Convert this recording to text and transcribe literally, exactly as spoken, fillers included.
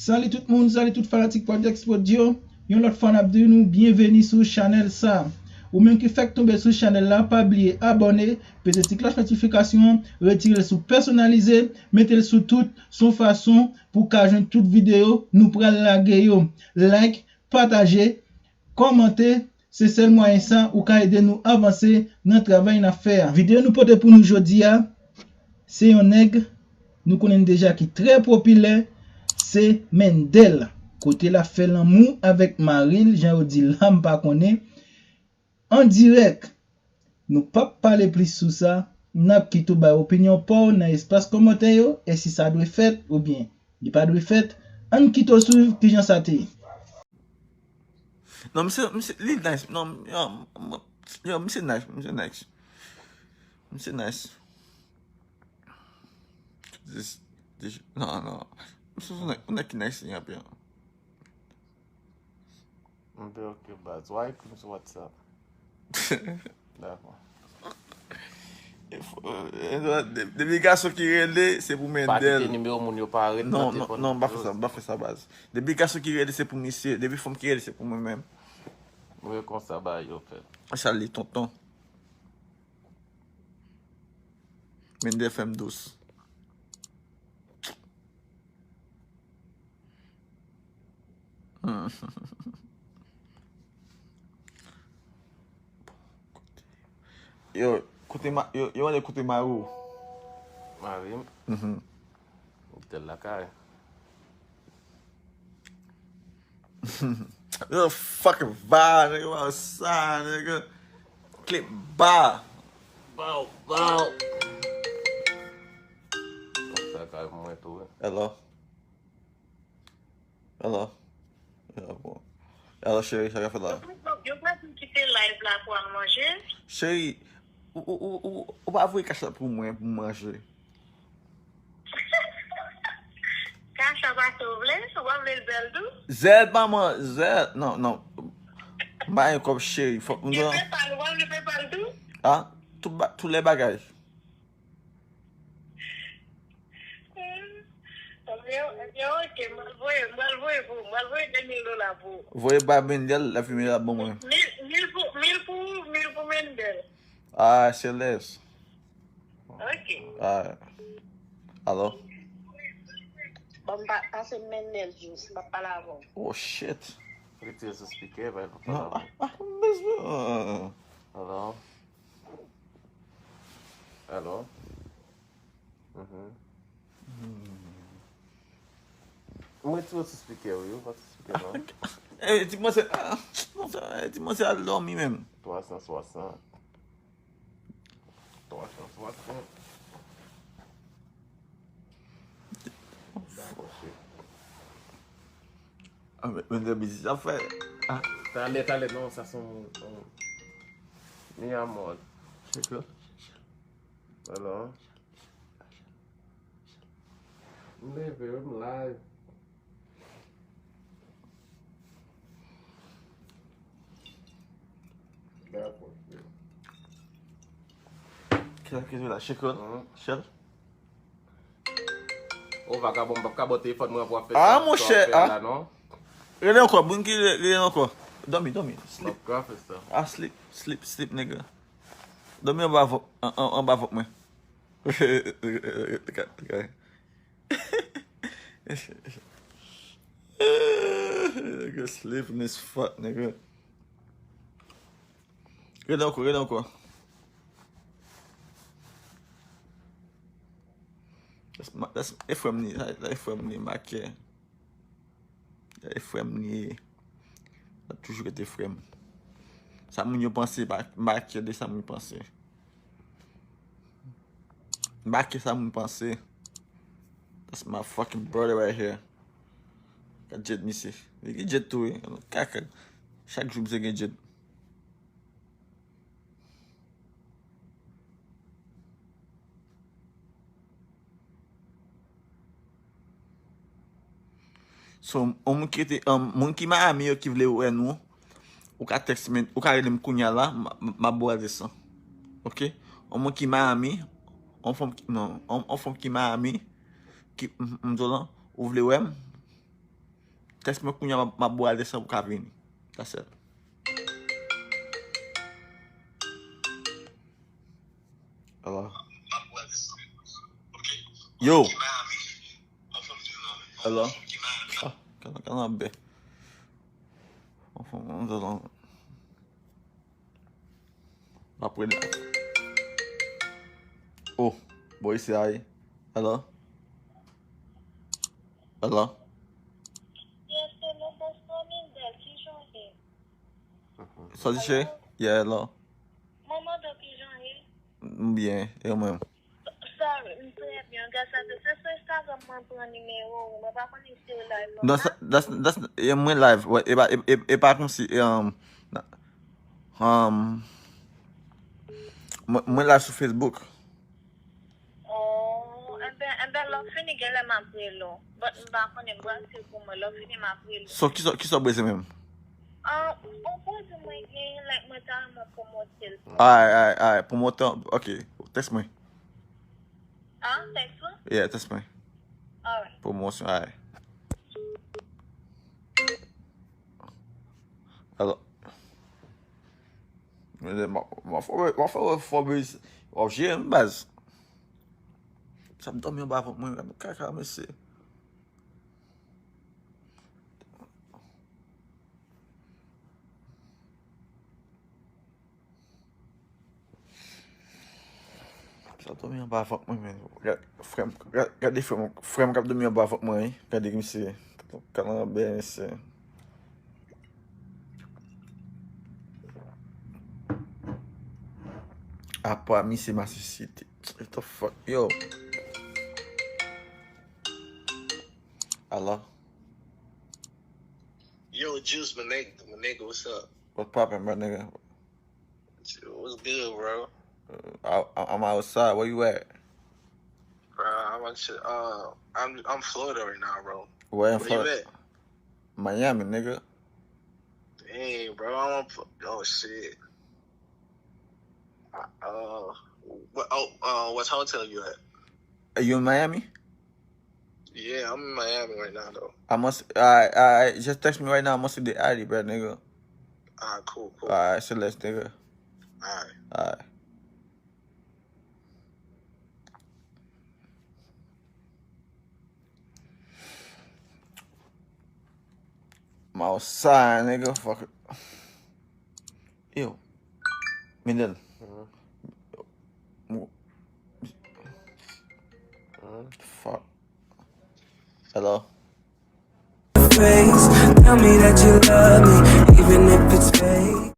Salut tout moun, salut tout fanatik Project Spot yo. Yon lòt fwa n ap di nou byenveni sou chanèl sa. Ou menm ki fèk tonbe sou chanèl la, pa bliye abòne, peze ti klòch notifikasyon an, retire l sou pèsonalize, mete l sou tout, sou fason pou w ka jwenn tout videyo nou pral lage yo. Like, pataje, kòmante, se sèl mwayen sa ou ka ede nou avanse nan travay n ap fè a. Videyo nou pote pou nou jodi a, se yon nèg nou konnen deja ki trè popilè, se Mendel. Kote l ap fè lanmou avèk mari l, jan yo di la, m pa konnen. An dirèk, nou p ap pale plis sou sa, n ap kite w bay opinyon pa w nan espas kòmantè yo, èske sa dwe fèt oubyen li pa dwe fèt. Ann kite w swiv kijan sa te ye. Non, misye, misye, li nice. Non, yo, m- yo, misye nice, misye nice. Misye nice. This, this, non, non. Misye, se yon nèg, yon nèg ki nice, li anpil. M te ok, baz. Wa ekri m sou WhatsApp. Dakò. Depi gason ki rele, se pou Mendel. Pa kite nimewo moun yo pa ret nan telefòn. Non, non, non, m pa fè sa, m pa fè sa, baz. Depi gason ki rele, se pou misye. Depi fanm ki rele, se pou mwen menm. Mwen konsa bagay yo fèt. Sa li, tonton. Mendel fè m dous. Yo, kote ma, yo, yo mande kote mari w. Mari m? Mhm. Ou tèl lakay. Yo, fucking ba, nigga, ba sa, nigga. Clip ba. Bow, bow. Sa ka mwen tou, wi. Hello. Hello. Hello, cheri, sa ka fèt la? Yo pa di kite live la pou al manje. Cheri, ou, ou, ou, ou, ou pa voye cash app pou mwen, pou manje. Cash app a sa w vle? Ou pa vle zèl tou? Zèl pa mwen, zèl. Non, non. M pa gen kòb, cheri. Fòk m gen PayPal, ou pa vle PayPal tou? Ah, tout ba, tout lè bagay. Ebyen, ebyen, ok, m al voye, m al voye pou ou, m al voye de mil dola pou ou. Voye ba Mendel, l ap filme l ap ban mwen. Mil, mil pou, mil pou ou, mil pou Mendel. Ah, se lès. Ok. Ah. Alo? Bon, m pa, pase Mendel jis, m ap pale avè w. Oh, shit. Retire sou speaker, pa, pa pale avè w. Ah, ah, ah, ah. Alo? Alo? Mhm. Mwen retire w sou speaker, wi, ou pa sou speaker, non. Eh, ti mwen se, ah, non, sa, eh, ti mwen se al dòmi menm. Twa san swasant. Twa san swasant. Ah, men, men, men, biznis ap fè. Ah. Talè, talè, non, sa se yon, yon, mi amor. Check it. Hello. M leve, wi, m live. Dakò, cheri. Kisa ki la, Chekon? Mhm. Chèl? O, vagabon, m p ap ka ba w telefòn mwen pou w ap fè sa, sa w ap fè a la, non. Rele ankò, moun ki re-, rele ankò. Dòmi, dòmi. Sleep. M p ap ka fè sa. Ah, sleep, sleep, sleep, nigga. Dòmi anba vant, an, an, anba vant mwen. Nigga sleeping as fuck, nigga. Rele ankò, rele ankò. That's my, that's, e frè m li, sa, sa e frè m li, makè. E frè m li ye. L ap toujou rete frè m. Sa moun yo panse, pa, m pa kè de sa moun panse. M pa kè sa moun panse. That's my fucking brother right here. Gad djed misye. Li gen djed tou, wi. Kaka. Chak jou misye gen djed. So, yon moun ki te, um, moun ki Miami yo ki vle wè nou, ou ka text men, ou ka rele m kounya la, m, m, m ap ba w adrès lan. Ok? Yon moun ki Miami, yon fanm ki, non, yon, yon fanm ki Miami, ki, m, m di w lan, ou vle wè m? Tèks mwen kounye a, m ap, m ap bwale san ou ka vini. That's it. Hello? Yo! Hello? Ah, kalan, kalan bè. M ap rele. Oh, boy, se ay. Hello? Hello? Yes, hello, bòs mwen, Mindèl, kijan w ye? Sa w di, cheri? Yeah, hello. Mwen mande w kijan w ye? M byen, e ou menm? Sorry, m trè byen. Gras a Dye, se sou Instagram mwen pran nimewo w. Mwen pa konnen si w live la. Non, sa, that's, that's, e mwen live. Wè, e pa, e, e, e pa kòmsi, e, um, na-, um, mwen, mwen live sou Facebook. Oh, enben, enben, lè w fini, genlè m ap rele w. But m pa konnen, m pral swiv pou mwen. Lè w fini, m ap rele w. So, kisa, kisa w bezwen menm? Ah, yon pwodui mwen genyen, like, mwen ta renmen w pwomote l pou mwen. Alright, alright, alright. Pwomote, ok. Tèks mwen. Ah, tèks ou? Yeah, tèks mwen. Alright. Pwomosyon, alright. Alò. Men, m a, m a fè, m a fè, fè, fè, w ap jere m, baz. Sa m dòmi anba vant mwen, kaka, mesye. Sa dòmi anba vant mwen, men. Gad, frè m, gad, gade frè m, frè m k ap dòmi anba vant mwen, wi. Gade misye. Kalanbè, mesye. Apa misye masisite. What the fuck, yo. Alo? Yo, Juice, my nigga, my nigga, what's up? What's poppin', my nigga? What's good, bro? Uh, I, I'm outside. Where you at? Bro, I'm actually, uh, I'm, I'm Florida right now, bro. Where in Florida? Where you at? Miami, nigga. Dang, bro, I'm on, oh, shit. Uh, what, oh, uh, what hotel you at? Are you in Miami? Yeah, I'm in Miami right now, though. I must, alright, alright, just text me right now. I must see the I D, bro, nigga. Alright, cool, cool. Alright, say less, nigga. Alright. Alright. I'm outside, nigga. Fuck it. Yo. Mindel. Fuck. Hello? Face. Tell me that you love me, even if it's fake.